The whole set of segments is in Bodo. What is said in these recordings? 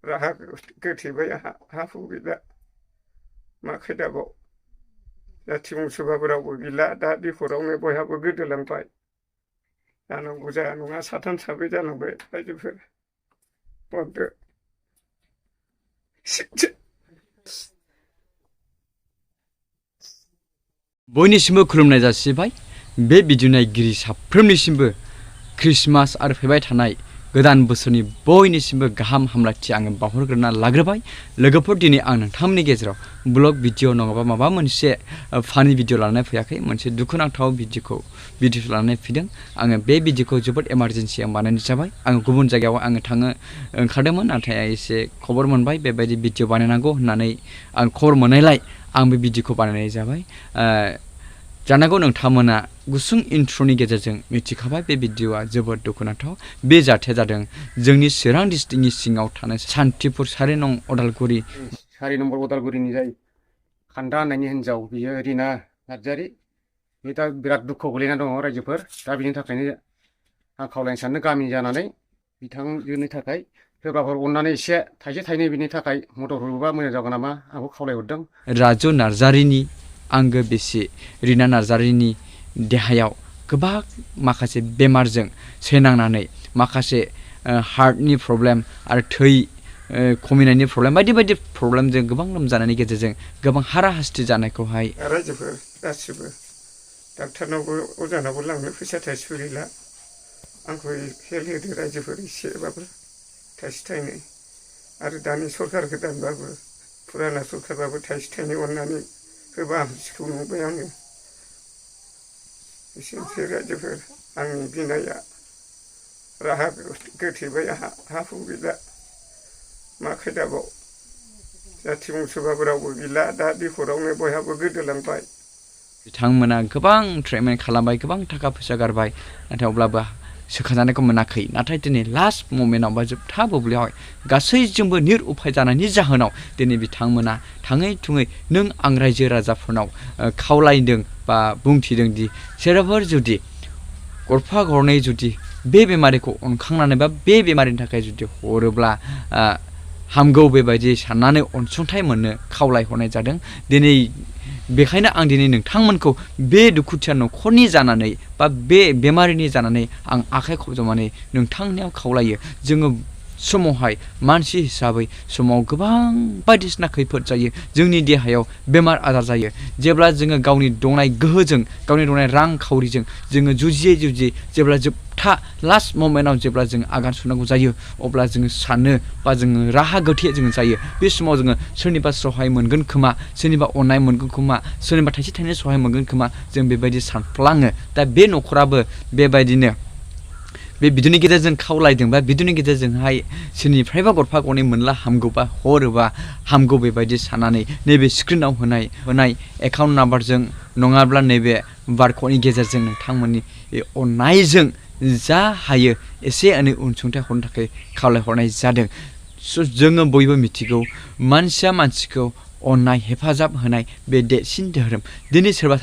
राहा गोथेबाय हा हु गैला मा खायदाबाव जाथि बंस'बाबो रावबो गैला दा बिहरावनो बयहाबो गोदोलांबाय जानांगौ जाया नङा साथाम साब्रै जालांबाय रायजोफोर बरदो बयनिसिमबो खुलुमनाय जासिबाय बे भिडिअ नायगिरि साफ्रोमनिसिमबो क्रिसमास आरो फैबाय थानाय गोदान बोसोरनि बयनिसिमबो गाहाम हामलायथि आङो बावहरग्रोना लाग्रोबाय लोगोफोर दिनै आं नोंथांमोननि गेजेराव ब्लग भिडिअ नङाबा माबा मोनसे फानि भिडिअ लानानै फैयाखै मोनसे दुखुनांथाव भिडिअ लानानै फैदों आङो बे भिडिअखौ जोबोद इमारजेन्सि आं बानायनाय जाबाय आङो गुबुन जायगायाव आङो थांनो ओंखारदोंमोन नाथाय एसे खबर मोनबाय बेबायदि भिडिअ बानायनांगौ होननानै आं खबर मोननायलाय आं बे भिडिअखौ बानायनाय जाबाय जानांगौ नोंथांमोना गुसुं इन्ट्र'नि गेजेरजों मिथिखाबाय बे भिडिअआ जोबोद दुखुनांथाव बे जाथाया जादों जोंनि चिरां डिस्ट्रिक्टनि सिङाव थानाय सान्तिपुर 4 नं अदालगुरि 4 नम्बर अदालगुरिनि जाय खान्दा होननायनि हिन्जाव बियो रिना नार्जारि बे दा बिराद दुखुआव गोलैना दङ रायजोफोर दा बिनि थाखायनो आं खावलायनो सानो गामि जानानै बिथांजोनि थाखाय सोरबाफोर अननानै एसे थाइसे थाइनै बिनि थाखाय मदद हरोबा मोजां जागोन नामा आंखौ खावलायहरदों राजु नार्जारिनि आंगो बिसि रिना नार्जारिनि देहायाव गोबां माखासे बेमारजों सैनांनानै माखासे हार्टनि प्रब्लेम आरो थै खमिनायनि प्रब्लेम बायदि बायदि प्रब्लेमजों गोबां लोमजानायनि गेजेरजों गोबां हाराहास्ति जानायखौहाय रायजोफोर गासिबो डाक्टारनावबो अजानावबो लांनो फैसा थाइसेबो गैला आंखौ हेल्प होदो रायजोफोर एसेबाबो थाइसे थाइनै आरो दानि सरखार गोदानबाबो फुराना सरखारबाबो थाइसे थाइनै अननानै होबा हामसिगौ नंबाय आङो एसेनोसै रायजोफोर आंनि बिनाया राहा गोथेबाय हा हु गैला मा खायदाबाव जाथि बंस'बाबो रावबो गैला दा बिहरावनो बयहाबो गोदोलांबाय बिथांमोना गोबां ट्रिटमेन्ट खालामबाय गोबां थाखा फैसा गारबाय नाथाय अब्लाबो सोखाजानायखौ मोनाखै नाथाय दिनै लास्ट ममेन्टआव बा जोबथा बुब्लियावहाय गासैजोंबो निरुपाय जानायनि जाहोनाव दिनै बिथांमोना थाङै थुङै नों आं रायजो राजाफोरनाव खावलायदों बा बुंथिदों दि सोरबाफोर जुदि गरफा गरनै जुदि बे बेमारिखौ अनखांनानै बा बे बेमारिनि थाखाय जुदि हरोब्ला हामगौ बेबायदि साननानै अनसुंथाइ मोननो खावलायहरनाय जादों दिनै बेखायनो आं दिनै नोंथांमोनखौ बे दुखुथिया न'खरनि जानानै बा बे बेमारिनि जानानै आं आखाइ खबजबनानै नोंथांनियाव खावलायो जोङो समावहाय मानसि हिसाबै समाव गोबां बायदिसिना खैफोद जायो जोंनि देहायाव बेमार आजार जायो जेब्ला जोङो गावनि दंनाय गोहोजों गावनि दंनाय रांखावरिजों जोङो जुजियै जेब्ला जोबथा लास्ट ममेन्टआव जेब्ला जों आगान सुरनांगौ जायो अब्ला जोङो सानो बा जोङो राहा गोथे जोङो जायो बे समाव जोङो सोरनिबा सहाय मोनगोन खोमा सोरनिबा अननाय मोनगोन खोमा सोरनिबा थाइसे थाइनै सहाय मोनगोन खोमा जों बेबायदि सानफ्लाङो दा बे न'खराबो बेबायदिनो बे भिडिअनि गेजेरजों खावलायदों बा भिडिअनि गेजेरजोंहाय सोरनिफ्रायबा गरफा गरनै मोनला हामगौ बा हरोबा हामगौ बेबायदि साननानै नैबे स्क्रिनाव होनाय एकाउन्ट नाम्बारजों नङाब्ला नैबे बारक'डनि गेजेरजों नोंथांमोननि अननायजों जा हायो एसे एनै अनसुंथाइ हरनो थाखाय खावलायहरनाय जादों जोङो बयबो मिथिगौ मानसिया मानसिखौ अननाय हेफाजाब होनाय बे देरसिन धोरोम दिनै सोरबा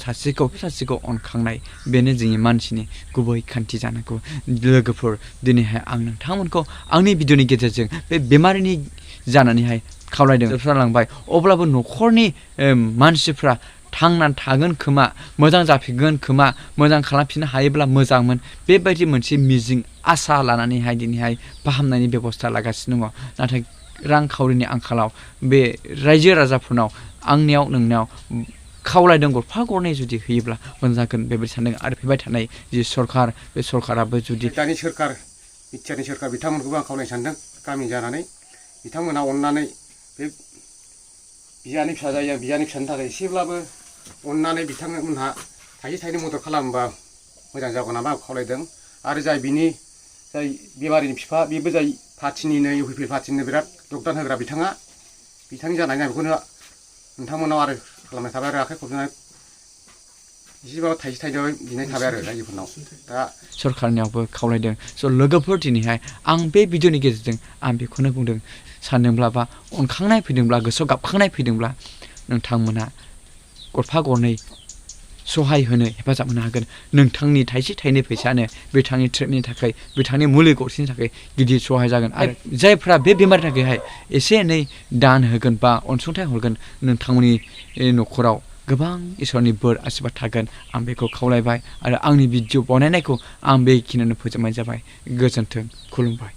सासेखौ अनखांनाय बेनो जोंनि मानसिनि गुबै खान्थि जानांगौ लोगोफोर दिनैहाय आं नोंथांमोनखौ आंनि भिडिअनि गेजेरजों बे बेमारिनि जानानैहाय खावलायदों जोबस्रालांबाय अब्लाबो न'खरनि मानसिफ्रा थांनानै थागोन खोमा मोजां जाफिनगोन खोमा मोजां खालामफिननो हायोब्ला मोजांमोन बेबायदि मोनसे मिजिं आसा लानानैहाय दिनैहाय फाहामनायनि बेबस्था लागासिनो दङ नाथाय रांखावरिनि आंखालाव बे रायजो राजाफोरनाव आंनियाव नोंनियाव खावलायदों गरफा गरनै जुदि होयोब्ला मोजां जागोन बेबायदि सानदों आरो फैबाय थानाय जि सरखार बे सरखाराबो जुदि दानि सरखार बिटिआरनि सरखार बिथांमोनखौबो आं खावलायनो सानदों गामि जानानै बिथांमोना अननानै बे बियानि फिसा जायो बियानि फिसानि थाखाय एसेब्लाबो अननानै बिथांमोनहा थाइसे थाइनै मदद खालामोबा मोजां जागोन नामा आं खावलायदों आरो जाय बेमारिनि बिफा बेबो जाय पार्टिनिनो इउपिपि पार्टिनिनो बिराद योगदान होग्रा बिथांनि जानायनि आं बेखौनो नोंथांमोनाव आरो खालामनाय थाबाय आरो आखाइ खबजोबनाय एसेबाबो थाइसे थाइनै बिनाय थाबाय आरो रायजोफोरनाव दा सरखारनियावबो खावलायदों स' लोगोफोर दिनैहाय आं बे भिडिअनि गेजेरजों आं बेखौनो बुंदों सानदोंब्ला बा अनखांनाय फैदोंब्ला गोसोआव गाबखांनाय फैदोंब्ला नोंथांमोना गरफा गरनै सहाय होनो हेफाजाब होनो हागोन नोंथांनि थाइसे थाइनै फैसायानो बिथांनि ट्रिटमेन्टनि थाखाय बिथांनि मुलि गरसेनि थाखाय गिदिर सहाय जागोन आरो जायफ्रा बे बेमारनि थाखायहाय एसे एनै दान होगोन बा अनसुंथाइ हरगोन नोंथांमोननि न'खराव गोबां इसोरनि बोर आशीर्बाद थागोन आं बेखौ खावलायबाय आरो आंनि भिडिअ बनायनायखौ आं बेखिनियावनो फोजोबनाय जाबाय गोजोन्थों खुलुमबाय